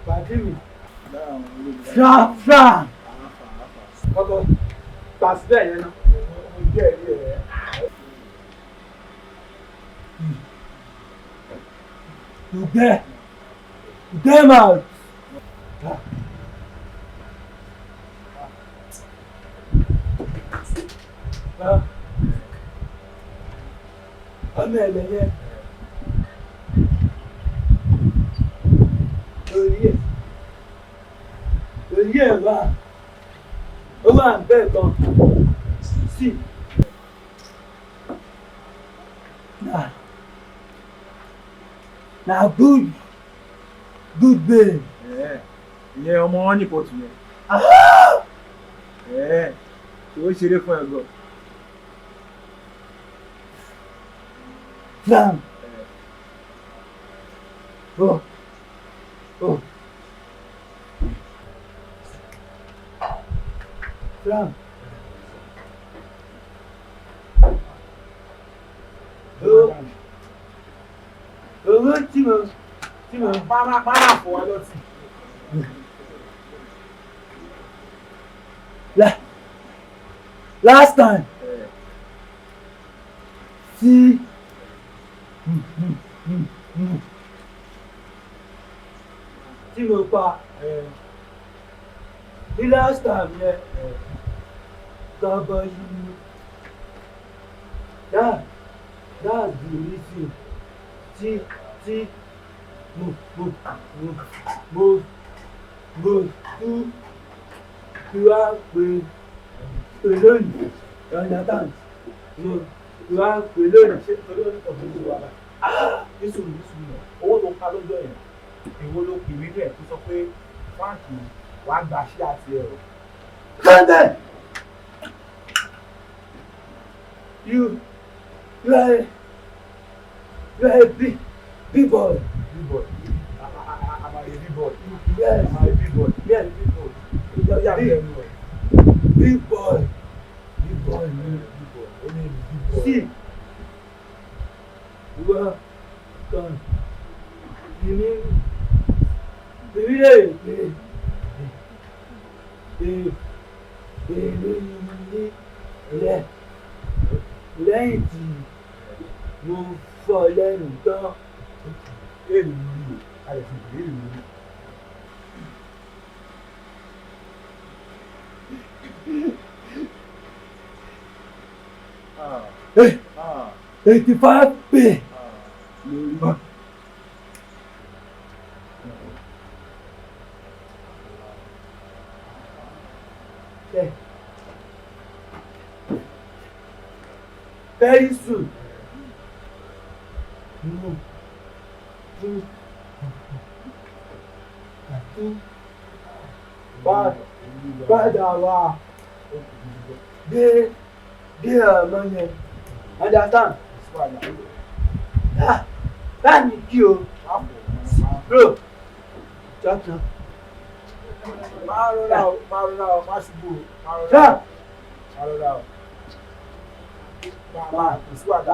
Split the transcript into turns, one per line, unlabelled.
Pàdé mi. Fra fra. Kọ́kọ́ pàṣẹ yẹn náà.
Mo jẹ́rìí ẹ̀.
You get them out. Ọmọ ẹ̀lẹ̀ yẹn. Orí ẹ̀. Orí ẹ̀ wà. Ó wà ń bẹ́ẹ̀ gan. Sí. Na na good good babe.
Ìyẹn ọmọ wọn ní pọ̀tù yẹn. Ó ṣeré fún ẹ gan.
Flam. Oh. Oh. Flam. Oh. Owó tí mo tí mo.
Máa máa fọ wa lọ́tì.
La last time tí tí mo pa ní last time yẹn gbọ́gbọ́ yìí that that's the reason tí tí mo mo mo mo mo tún fi wá pé pé lónìí, you understand, mo fi wá pé lónìí.
Ṣé torí ó ní pọ̀tù ní wàhálà? Nísòro nísòro náà, owó tó pa lọ́jọ́ yẹn, èwo ló pè mí rẹ̀ tó sọ pé Frank wàá gba ṣé àti ẹ̀ o?
Sunday! You you are you are a big big boy.
Big boy. I'm a big boy.
Yes.
I'm a big boy.
Yes.
Big boy. Ó yà mí lẹ́nu ẹ̀.
Big boy. Big boy ni.
Big boy. Ó ní big boy.
See. Ìwọ kan èmi èmi lè pè é èlò ni mo ní lẹ lẹ́yìn tí mo fọ́ lẹ́nu tán.
Èlò lórí o, a lè fi ìbéèrè lórí.
85 p.
Lórí.
Very soon. Mo tún tún padà wá gbé gbé ọmọ yẹn, understand? Ah, báyìí kí o bro jump now.
Máa rọra o, máa rọra o, má ṣubú o, máa rọra o,
Jump.
máa rọra o. Máa kò sí wàhálà.